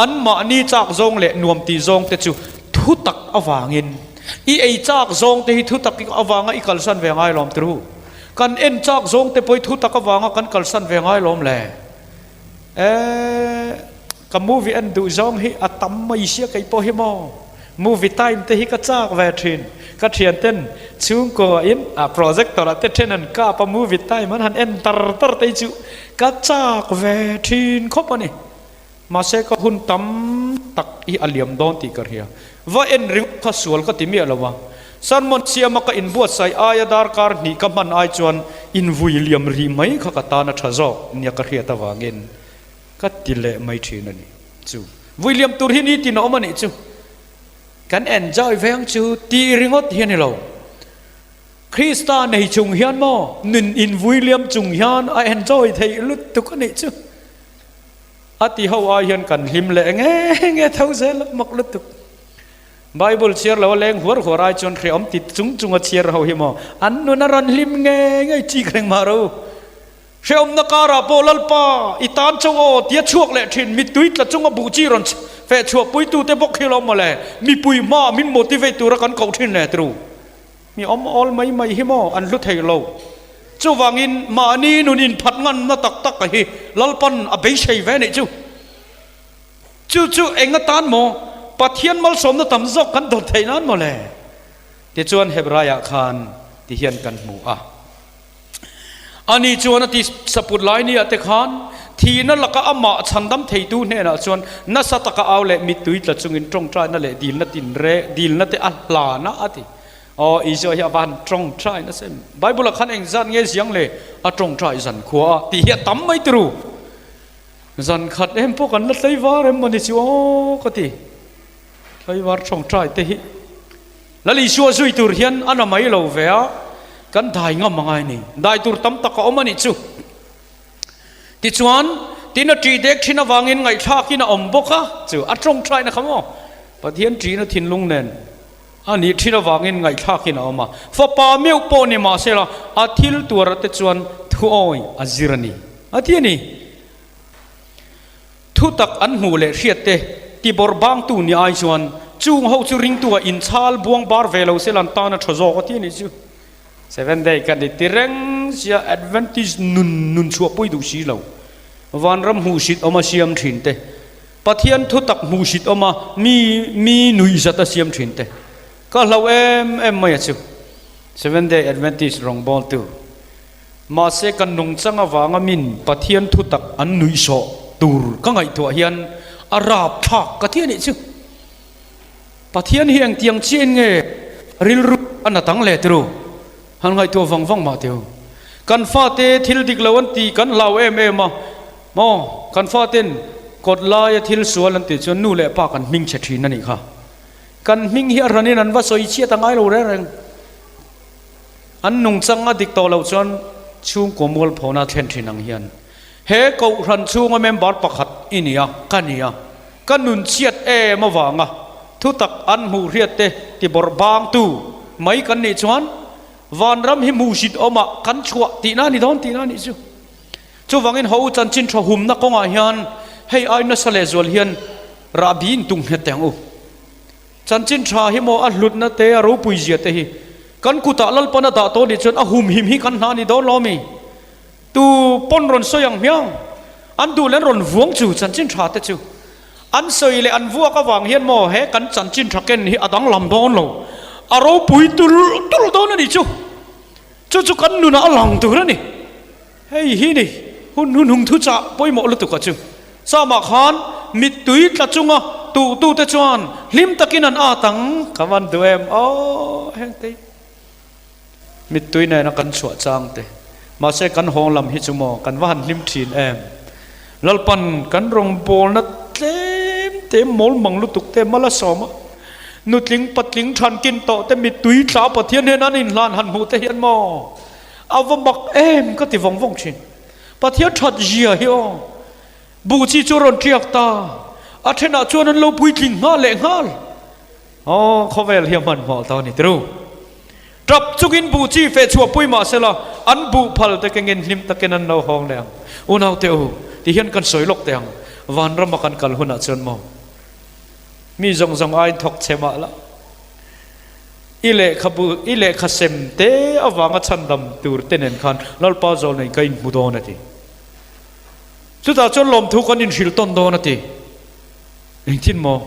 anmahni chak zawng leh nuam tih zawng te chu thu tak avangin, i ei chak zawng te hi thu tak avanga i kalsan ve ngai lawm tru. Kan en chak zawng te pawh hi thu tak avanga kan kalsan ve ngai lawm le. Eeh, ka movie en duh zawng hi a tam mai sia kei pawh hi maw. Movie time te hi ka chak ve thin. Ka thian ten chhungkaw in a projector ah te then an kap a movie time an han en tar tar te hi chu ka chak ve thin khawp a ni. Mahse ka hun tam tak hi a liam dawn tih ka hria. Va en ringawt kha sual ka ti miah lo a. Sermon siama ka inbuatsaih aia darkar hnih ka hman ai chuan invui liam rih mai kha ka tan a tha zawk nia ka hriat avangin ka ti leh mai thin a ni. Chu vui liam tur hi ni tin a awm a nih chu. Kan enjoy ve ang chu tih ringawt hi a ni lo. Krista nei chung hian maw nun in vui liam chung hian a enjoy theih lutuk a nih chu. A ti ho ai hian kan hlim leh nge nge tho zel a mak lutuk. Bible chhiar lo a leng huar huar ai chuan hrehawm ti chung chung a chhiar ho hi maw an nun a rawn hlim nge nge chik reng mah ro. Hrehawmna karah pawh Lalpa, i tan chauh aw, tia chhuak leh thin, mittui tla chunga buh chi rawn feh chhuah puitute bawk hi lawm mawle, mipui hmaah min motivate tura kan koh thin le tru. Mi awm awl mai mai hi maw an hlu thei lo. Chuvangin mahni nun inphat nganna tak tak a hi Lalpan a beisei ve nih chu. Chu chu eng atan maw Pathian malsawmna tam zawk kan dawn theih nan mawle. Tichuan Hebraiah khan ti hian kan hmu a. Ani chuan a ti saput lai nia te khan thihna laka amah chhandam theitu hnenah chuan nasa taka au leh mittui tla chungin tawngtaina leh dilna tin re dilna te a hlan a a ti. Aw Isua hi a van tawngtai nasa em? Bible ah khan eng zan nge ziang le a tawngtai zan khua a tih hi a tam mai turu. Zan khat em pawh kan la tlaivar em mawni chu aw ka ti. Tlaivar tawngtai te hi. Lal Isua zui tur hian a na mai lo ve a. Kan dai ngam a ngai ni. Dai tur tam tak a awm a nih chu. Tichuan, tin a ṭih dek ṭhin avangin ngaihthlakin a awm bawk a, chu a ṭawngṭaina kha maw? Pathian ṭihna thinlung nen a nih ṭhin avangin ngaihthlakin a awm a. Fapa meuh pawh ni mahsela a thil tuarah te chuan thuawi a zir a ni, a ti a ni. Thutak an hmuh leh hriat te tibawrh bangtu ni ai chuan chung ho chu ringtu ah inchhal buang bar ve lo sela an tan a tha zawk a ti a nih chu. Seventh day ka ni ti reng sia Adventist nun nun chhuah pui duh si lo. Vanram hmuhsit awm a siam thin te, Pathian thutak hmuhsit awm a mi mi nuihzat a siam thin te ka hlauh em em mai a chu. Seventh day Adventist rawngbawltu. Mahse kan nungchang avanga min Pathian thutak an nuihsawh tur ka ngaihtuah hian a rapthlak ka ti a nih chu. Pathian hi engtiang chiahin nge rilru a na tang leh tiru? Han ngaihtuah vang vang mah teu. Kan fate thil dik lo an tih kan hlau em em a, maw? Kan faten kawt laia thil sual an tih chuan nu leh pa kan hming chhe thin a nih kha. Kan hming hi a hranin an va sawi chhiat a ngai lo reng reng. An nungchang a dik tawh loh chuan chhungkaw mualphawna thlen thin ang hian he Kohhran chhunga member pakhat i ni a, ka ni a, ka nun chhiat em avanga thutak an hmuh hriat te tibawrh bangtu mai kan nih chuan vanram hi hmuhsit awmah kan chhuah tihna a ni dawn tihna a nih chu. Chuvangin ho chanchin tha humna kawngah hian hei ai nasa lehzual hian rahbi in tung nghet teh ang u. Chanchin tha hi maw a hlutna te a ropui zia te hi kan kutah Lalpan a dah tawh nih chuan a humhim hi kan hna a ni dawn lo ami? Tu pawn rawn sawi ang hmiang? An duh leh an rawn vuang chu chanchin tha te chu an sawi leh an vuak avang hian maw he kan chanchin tha ken hi a danglam dawn lo a ropui tulh tulh dawn a nih chu chu chu kan nunah a lang tur a ni. Hei hi ni, hun hun hung thuchah pawimawh lutuk a chu. Samah khan mittui tla chunga tuhtute chuan hlim takin an at ang. Ka van duh em aw hengte hi. Mittui nena kan chhuah chang te. Mahse kan hawng lam hi chu maw kan va han hlim thin em. Lalpan kan rawngbawlna tlem te mawl mang lutuk te mal a sawm a. Nutling patling thankin tawh te mittui tla Pathian hian an inhlan han hmuh te hian maw. A va mak em ka ti vawng vawng thin. Pathian that zia hi aw. Buh chi chu a rawn tiak ta. A thenah chuan an lo puitling nghal leh nghal. Aw khawvel hi a hmanhmawh ta a ni tiru. Tap chungin buh chi feh chhuah pui mah sela an buh phal te kengin hlim takin an lo hawng leh ang. Unaute u, ti hian kan sawi lawk teh ang. Vanrama kan kal hunah chuan maw mi zawng zawng aiin thawk che mah la. I lehkhabu, i lehkha sem te avanga chhandam tur te nen khan Lalpa zawl nei ka inhmu dawn a ti. Chutah chuan lawmthu kan inhrilh tawn dawn a ti. Engtin maw?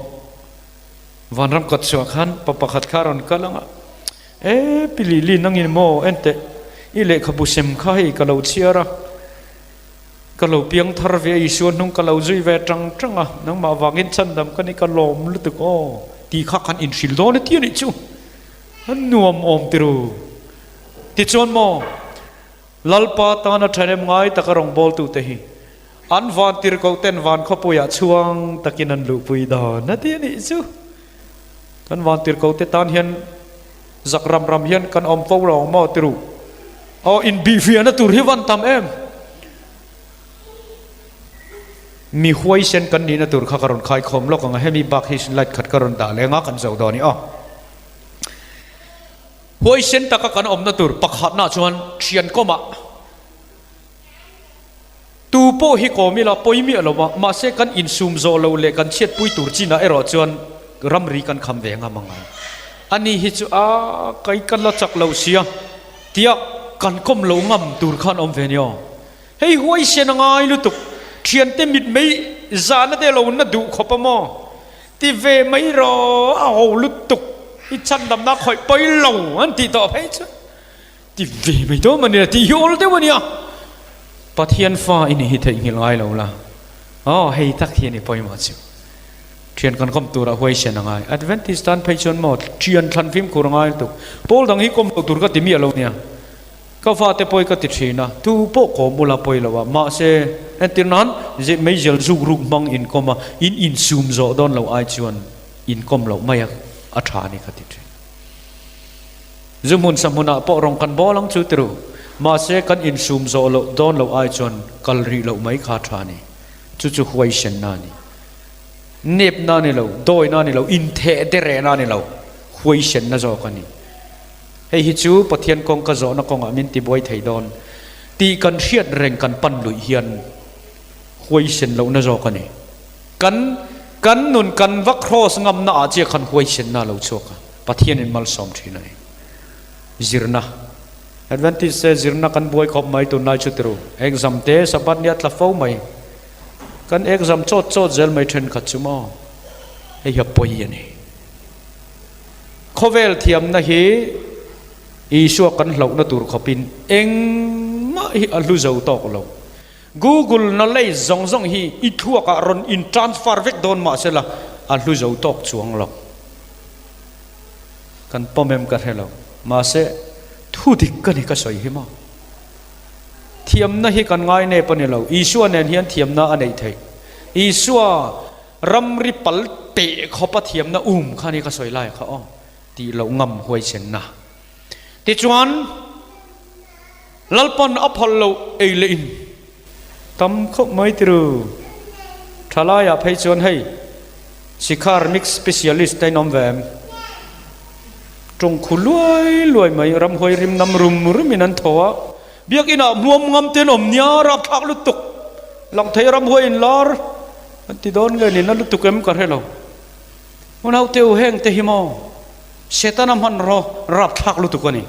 Vanram kawt chhuah khan pa pakhat kha a rawn kal ang a, E Pi Lili nangin maw enteh, i lehkhabu sem kha hei ka lo chhiar a, ka lo piang thar ve a, Isua hnung ka lo zui ve tang tang a, nangmah vangin chhandam ka ni ka lawm lutuk aw tih kha kan inhrilh dawn a ti a nih chu, a nuam awm tiru. Tichuan maw Lalpa tana ṭhahnem ngai taka rawngbawltute hi an van tirhkoh ten van khawpuiah chhuang takin an luhpui dawn a ti a nih chu. Kan van tirhkoh te tan hian zak ram ram hian kan awm fo lo ang maw tiru. Aw inbihfiahna tur hi van tam em? Mi huaisen kan nihna tur kha ka rawn khaikhawm lawk ang a, hemi bak hi slide khat ka rawn dah leng a, kan zo dawn i aw. Huaisen taka kan awmna tur pakhatna chuan thian kawmah tu pawh hi kawm ila pawi miah lo va, mahse kan insum zawh loh leh kan chhiatpui tur chinah erawh chuan ramri kan kham ve ngam ang. Ani hi chu a kai ka la chak lo sia tia kan kawm lo ngam tur khan awm ve nia. Hei huaisen a ngai lutuk, thiante mitmei zahna te lo na duh khawp a maw? Ti ve mai rawh, a ho lutuk, i chhandamna khawih pawi lo an tih tawh phei chu ti ve mai dawn a nia, tih hi awl deuh a nia. Pathian fa i nih hi theihnghilh ngai lo la, aw hei tak hi a ni pawimawh chu. Thian kan kawm turah huaisen a ngai. Adventist tan phei chuan maw thian thlan fimkhur a ngai lutuk. Pawl dang hi kawm loh tur ka ti miah lo nia. Ka fate pawi ka ti thin a, tu pawh kawm ula pawi lo a, mahse entir nan meizial zuk ruk hmang inkawm a, in insum zawh dawn lo ai chuan inkawm loh mai a a tha a ni ka ti thin. Zu hmun sa hmunah pawh rawng kan bawl ang chu ti ru. Mahse kan insum zawh loh dawn loh ai chuan kal rih loh mai kha tha a ni. Chu chu huaisenna a ni. Nepna a ni lo, dawina a ni lo, intheh derehna a ni lo, huaisenna zawk a ni. Hei hi chu Pathian kawng ka zawhna kawngah min tibuai thei dawn tih kan hriat reng kan pan luih hian huaisen lohna zawk a ni. Kan kan nun kan va cross ngamna ah chiah khan huaisenna a lo chhuak a, Pathian in malsawm thin a ni. Zirna. Adventist te zirna kan buai khawp mai tunlai chu tiru. Exam te Sabbath nia tla fo mai. Kan exam chawt chawt zel mai thenkhat chu maw. Hei hi a pawi a ni. Khawvel thiamna hi Isua kan hlauhna tur khawpin engmah hi a hlu zo tawk lo. Google knowledge zawng zawng hi i thluakah rawn in transfer vek dawn mah sela a hlu zo tawk chuang lo. Kan pawm em ka hre lo. Mahse, thu dik ka ni ka sawi hi maw? Thiamna hi kan ngai nep a ni lo. Isua nen hian thiamna a neih theih. Isua ramri pal teh khawpa thiamna um kha ni ka sawi lai kha aw tih loh ngam huaisenna. Tichuan. Lalpan a phal loh ei leh in tam khawp mai tiru. Thalaiah phei chuan hei Sikhar mix specialist te in awm ve em? Tawng khu luai luai mai ramhuai rim nam rum rum in an tho a, biakin ah hmuam ngam te an awm nia rapthlak lutuk lang thei ramhuai in lar an ti dawn nge ni na lutuk em ka hre lo. Unau te u heng te hi maw Setana hmanraw rapthlak lutuk a ni.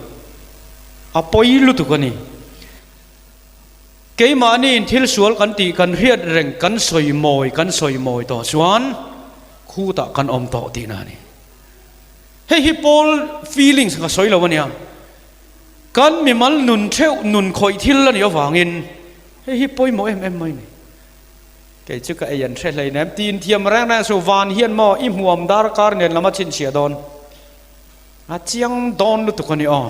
A pawi lutuk a ni. Keimahniin thil sual kan tih kan hriat reng kan sawi mawi kan sawi mawi tawh chuan khutah kan awm tawh tihna a ni. Hei hi Paul feelings ka sawi lo a nia. Kan mimal nun theuh nun khawih thil a nih avangin hei hi pawimawh em em mai a ni. Kei chu ka ei an hre hleinem tiin thiam reng reng suh van hian maw i hmuam darkar nen lam a chhinchhiah dawn. A chiang dawn lutuk a ni aw.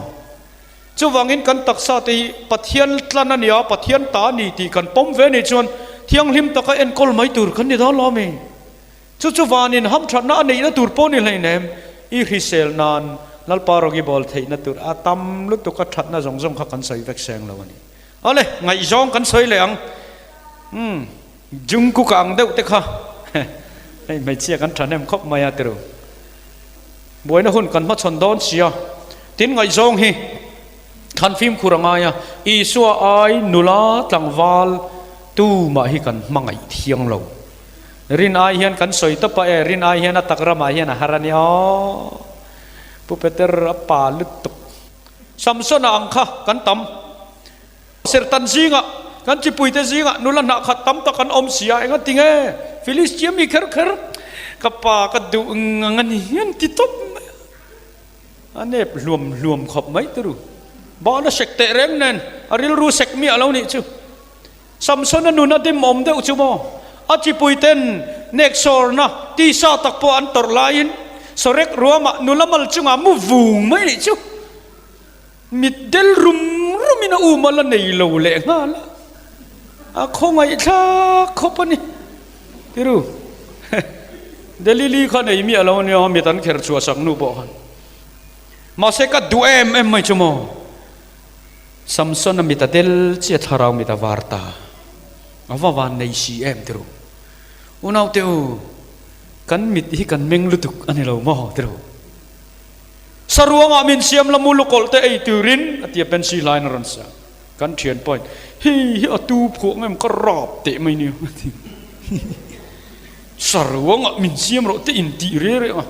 Chuvangin kan taksa te hi Pathian tlan a ni a, Pathian ta a ni tih kan pawm ve nih chuan thianghlim taka enkawl mai tur kan ni dawn lo a mi. Chu chu vanin hamthatna a neihna tur pawh ni hleinem i hrisel nan Lalpa rawng i bawl theihna tur a tam lutuk a thatna zawng zawng kha kan sawi vek seng lo a ni. Awle, ngaihzawng kan sawi leh ang. Umm, Jungkook ang deuh te kha hei hmeichhia kan thahnem khawp mai a tiru. Buaina hun kan hmachhawn dawn sia. Tin ngaihzawng hi kan fimkhur a ngai a, Isua ai nula tlangval tumah hi kan hmangaih thiang lo. Rin ai hian kan sawi tawp a e, rin ai hian a tak ramah hian a har a ni aw. Pu Peter a pa lutuk. Samsona ang kha kan tam. Sertan zingah, kan chipuite zingah nula hnah khat tam tak an awm si a, enga tinge Filistia mi kher kher ka pa ka duh ngang a ni an ti tawp mai a, a nep hluam hluam khawp mai turu. Bana sek teh reng nen a rilru sek miah lo nih chu. Samsona nun a dim awm deuh chu maw? A chipuiten neksawrna tisa tak pawh an tawrh laiin Sorek ruamah nula mal chungah mu vung mai nih chu. Mit del rum rum in a um a la nei lo leh nghal a, a khawngaihthlak khawp a ni. Tiru, Delili kha nei miah lo ania mit an kher chhuah sak nu pawh khan. Mahse ka duh em em mai chu maw? Samson a mit a del chiah thlarau mit a var ta. A va van nei si em tiru. Unaute u, kan mit hi kan meng lutuk a ni lo maw tiru. Saruangah min siam la mu lukawlh te ei turin a tia pensi hlain a rawn sa. Kan thian pawhin, Hei hi a tu phuah ngem ka rap teh mai nia a ti. Saruangah min siam rawh te in tih reh reh a,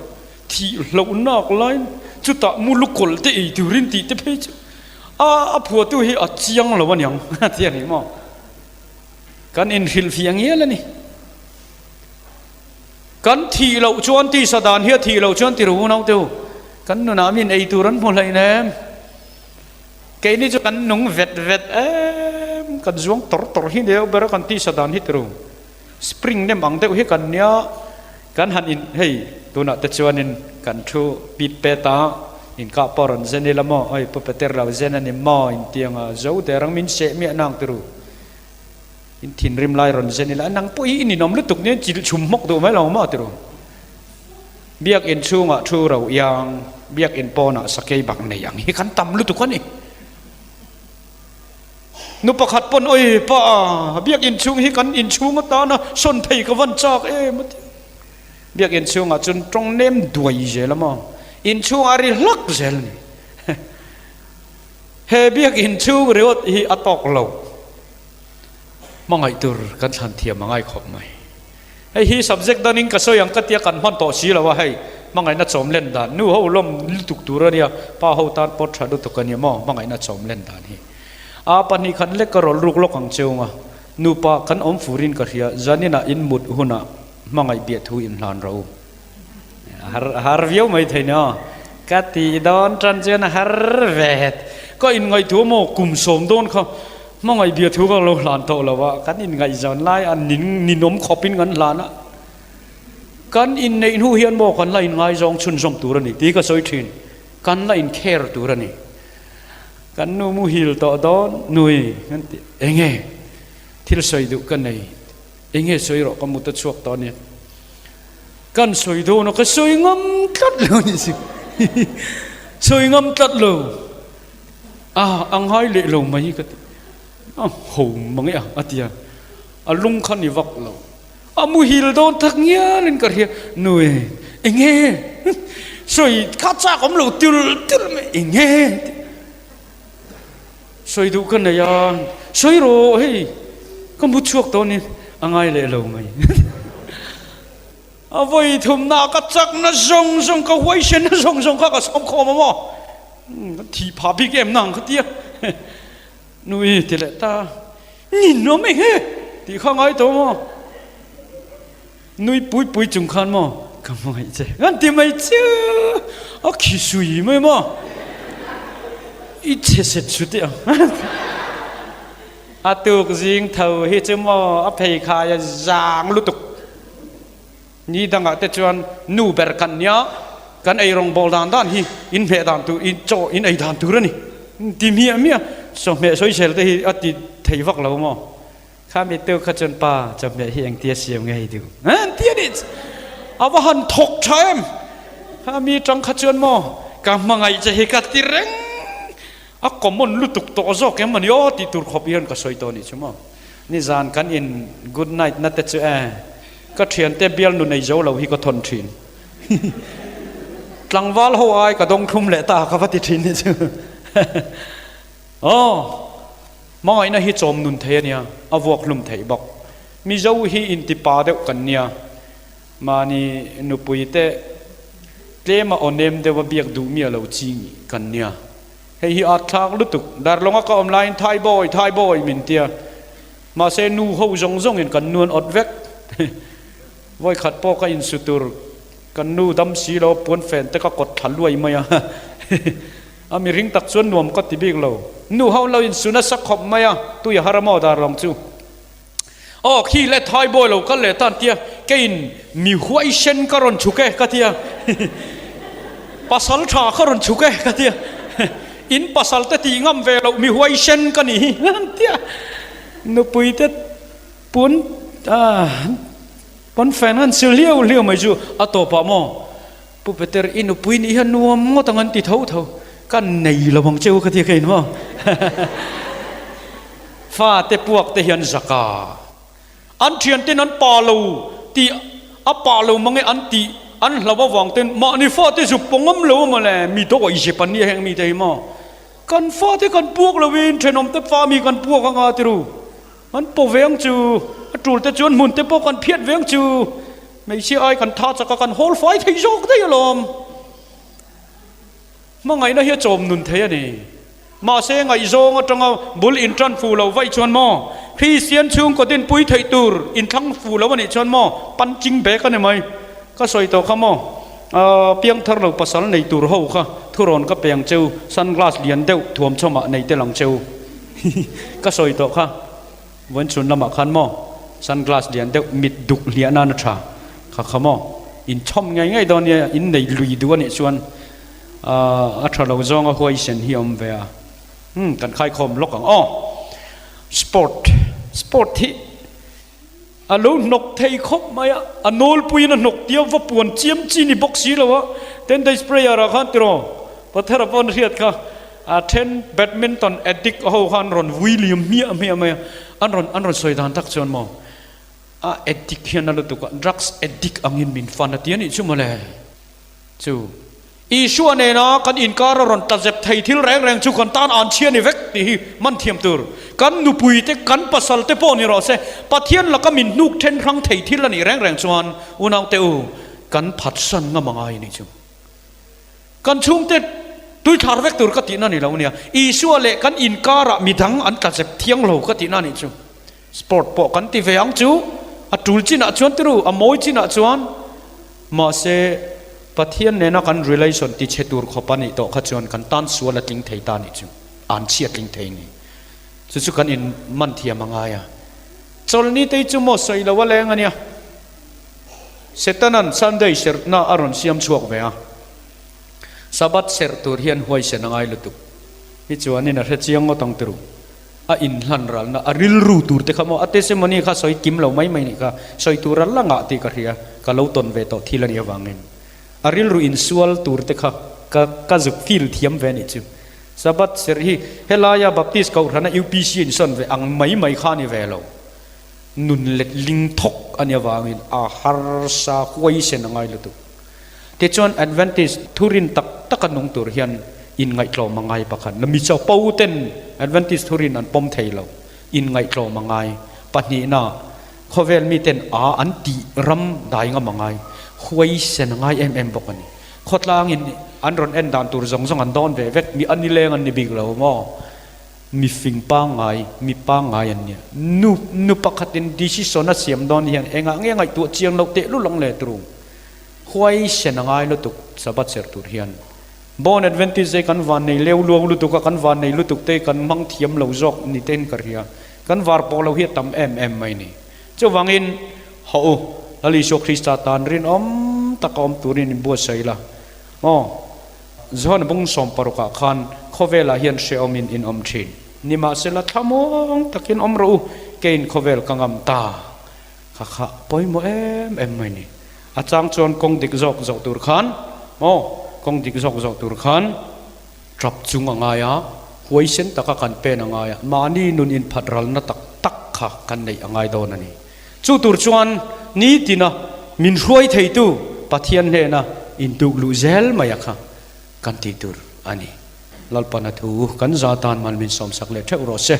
thih hloh nak laiin chutah mu lukawlh te ei turin tih te phei chu a a phuahtu hi a chiang lo aniang a ti a ni maw. Kan inhrilhfiah ngial a ni. Kan thih loh chuan tisa dan hi a thih loh chuan ti ru naute u, kan nunah min ei tur an hmu hlein em? Keini chu kan nung vet vet em, kan zuang tawr tawr hi deuh ber a kan tisa dan hi ti ru. Spring nem ang deuh hi kan nia, kan han in hei tunah te chuanin kan thu pit pet a, inkah pawh rawn zen ila maw, oi pu Peter lo zen a ni maw intiang a zo der ang min seh miah nang ti ru. In thinrim lai rawn zen ila, nang pawh hi i ninawm lutuk nia chil chhum hmawk duh mai lo maw ti ru. Biakinn chhungah thu ro iang, biakinn pawnah sakei bak nei ang hi kan tam lutuk a ni. Nu pakhat pawn awi pa, biakinn chhung hi kan inchhung atana sawn thei ka van chak em a ti. Biakinn chhungah chuan tawng nem duai zel a maw? Inchhungah a ri hlak zel a ni. He biakinn chhung ringawt hi a tawk lo. Hmangaih tur kan thlan thiam a ngai khawp mai. Hei hi subject danin ka sawi ang ka tia kan hman tawh si lo a hei. Hmangaihna chawm len dan nu ho lawm lutuk tur a nia, pa ho tan pawt tha lutuk a nia maw hmangaihna chawm len dan hi. A pahnih khat lek ka rawl ruk lawk ang cheu nga, nupa kan awm furin ka hria, zaninah in mut hunah hmangaih biah thu in hlan rawh u. Har har viau mai thei nia. Ka tih dawn tan chuan a har vet. Ka inngaihtuah maw kum sawm dawn kha hmangaih biah thu ka lo hlan tawh lo a, kan inngaihzawn lai a nin ninawm khawpin kan hlan a. Kan inneih hnu hian maw kan la inngaizawng chhunzawm tur a ni tih ka sawi thin. Kan la inkher tur a ni. Kan nu muhil tawh dawn nui kan ti enge thil sawi duh ka nei. Enge sawi rawh ka mut a chhuak tawh ania. Kan sawi dawn a ka sawi ngam tlat lo ni si. Sawi ngam tlat lo. A a ngai leh lo mai ka ti. A ho mang e a a ti a. A lung kha ni vak lo. A muhil dawn tak ngial in ka hria. Nui enge sawi kha chak awm lo tul tul mai enge Sawi duh ka nei a, sawi rawh hei ka mu chhuak tawh ni a ngai leh lo mai. A vawi thumna ka chakna zawng zawng ka huaisenna zawng zawng kha ka sawm khawm a maw? Ka thih phah bik em nang ka tia. Nui ti leh ta, ninawm eng he tih kha ngai tawh maw? Nui pui pui chung khan maw ka hmangaih che kan ti mai che a khi sui mai maw i chhe set su teh ang a tuk zing tho hi chu maw a phei khai a zang lutuk ni dangah te chuan nu ber kan nia kan ei rawng bawl dan dan hi in hmeh dan tur in chaw in ei dan tur a ni ti miah miah chawhmeh sawisel te hi a ti thei vak lo maw. Kha mi tu kha chuan pa chawhmeh hi engtia siam nge hei duh? Engtia nih a va han thawk tha em? Kha mi tang kha chuan maw ka hmangaih che hi ka ti reng a common lutuk tawh zawk em ani aw tih tur khawp hian ka sawi tawh anih chu maw. Nizan kan in good night na te chu e ka thiante bialnu nei zo lo hi ka thawn thin. Tlangval ho ai ka dawng thlum leh ta ka va ti thin nih chu. Aw. Hmangaihna hi chawm nun thei a nia, a vuak hlum theih bawk. Mizo hi inti pa deuh kan nia, mahni nupui te tlema aw nem deuha biak duh mi a lo ching kan nia. Hei hi at thlak lutuk, Darlawnga ka awm laiin Thai boy, Thai boy min tia, mahse nu ho zawng zawngin kan nuan awt vek. Vawikhat pawh ka insu tur kan nu dam si lo, puanfen te ka kawt thla luai mai a. A mihring tak chuan nuam ka ti bik lo. Nu ho lo insu nasa khawp mai a, tui a har a maw dar lawng chu. Aw khi le thai bawi lo kal leh tan tia keiin mi huaisen ka rawn chhuk e ka tia. Pasal tha ka rawn chhuk e ka tia. In pasal te tih ngam ve loh mi huaisen ka nih hi an tia. Nupui te pun pawnfen an sil hliau hliau mai chu a tawpah maw. Pu Peter, i nupui nih hian nuam ngawt ang an ti tho tho. Ka nei lo ang cheu ka ti ka in maw? Fa te puak te hian zaka. An thian ten an pa lo tih a pa lo mange an tih an hlau avang ten mahni fa te zuk pawh ngam lo a mawle mi dawih zep an nia heng mi te hi maw? Kan fa te kan puak lo in thenawm te fa mi kan puak anga ti ru. An paw ve ang chu, a tul te chuan hmun te pawh kan phiat ve ang chu. Hmeichhia ai kan tha chak a, kan hawl fai thei zawk daih alawm. Hmangaihna hi a chawm nun thei a ni. Mahse ngaihzawng atanga bul intan fu lo vaih chuan maw, Kristian chhungkaw dinpui theih tur inthlang fu lo a nih chuan maw, punching bag a ni mai. Ka sawi tawh kha maw, piangthar lo pasal nei tur ho kha thurawn ka pe ang cheu, sunglass lian deuh thuamchawmah nei tel ang cheu. Ka sawi tawh kha, vawiin chhun lamah khan maw sunglass lian deuh mit duk hliah nan a tha kha kha maw inchhawm ngei ngei dawn nia in nei lui duh a nih chuan a tha lo zawng a huaisen hi a awm ve a, umm kan khaikhawm lawk ang aw. Sport, sport hi. A lo hnawk thei khawp mai a, a nawlpuiin a hnawk tia va puan chiam chi ni bawk si lo a, 10 days prayer ah khan tiraw Pathera pawn a hriat kha, a then badminton addict ho khan rawn vui liam hmiah hmiah mai a, an rawn an rawn sawi dan tak chuan maw a addict hian a lutuk a, drugs addict angin min fan a ti a nih chu mawle chu. Isua nena kan inkar a rawn tlazep thei thil reng reng chu kan tan an chhia ni vek tih hi man thiam tur. Kan nupui te, kan pasal te pawh ni rawh se, Pathian laka min hnuk then hrang thei thil a nih reng reng chuan unaute u, kan phatsan ngam a ngai a nih chu. Kan chhungte tuithlar vek tur ka tihna ni lo nia, Isua leh kan inkarah midang an tlazep thiang lo ka tihna a nih chu. Sport pawh kan ti ve ang chu, a tul chinah chuan tiru, a mawi chinah chuan. Mahse, Pathian nena kan relation ti chhe tur khawp a nih tawh kha chuan kan tan sual a tling thei ta nih chu, an chhi a tling thei ni. Chu chu kan in man thiam a ngai a. Chawlhni te hi chu maw sawi lo a leng a nia. Setanan Sunday serhna a rawn siam chhuak ve a. Sabbath serh tur hian huaisen a ngai lutuk. Hi chuanin a hre chiang ngawt ang tiru. A inhlan ralna, a rilru tur te kha maw, a testimony kha sawi kim lo mai mai nih kha, sawi tur a la ngah tih ka hria, ka lo tawn ve tawh thil a nih avangin. A rilru insual tur te kha ka ka zuk feel thiam ve a nih chu. Sabbath serh hi helaia Baptist Kohhrana UPC insawn ve ang mai mai kha a ni ve lo. Nun let ling thawk a nih avangin a harsa huaisen a ngai lutuk. Tichuan Adventist thurin tak taka nung tur hian inngaihtlawm a ngai pakhat. Na mi chapo ten Adventist thurin an pawm thei lo. Inngaihtlawm a ngai. Pahnihna, khawvel mi ten a an tih ram dai ngam a ngai. Huaisen a ngai em em bawk a ni. Khawtlangin an rawn en dan tur zawng zawng an dawn ve vek. Mi a nileng an ni bik lo maw? Mi fing pangngai, mi pangngai an nia. Nu, nu pakhatin decision a siam dawn hian engah nge ngaihtuah chiang loh tehlul ang le turu. Huaisen a ngai lutuk Sabbath serh tur hian. Born Adventist te kan van nei leu luang lutuk a, kan van nei lutuk te kan hmang thiam lo zawk ni tein ka hria. Kan var pawh lo hi a tam em em mai ni. Chuvangin, hawh u, Lal Isua Krista tan rinawm taka awm turin in buatsaih la. Aw, Johana bung 16 ah khan khawvelah hian hrehawmin in awm thin. Nimahsela thlamuang takin awm rawh u, keiin khawvel ka ngam ta. Kha kha pawimawh em em mai ni. A chang chuan kawng dik zawk zawh tur khan maw, kawng dik zawk zawh tur khan tap chung a ngai a, huaisen taka kan pen a ngai a, mahni nun inphat ralna tak tak kha kan neih a ngai dawn a ni. Chu tur chuan nitina min hruai theitu Pathian hnena intuk luh zel mai a kha kan tih tur a ni. Lalpana thu kan za tan man min sawmsak leh theuh rawh se.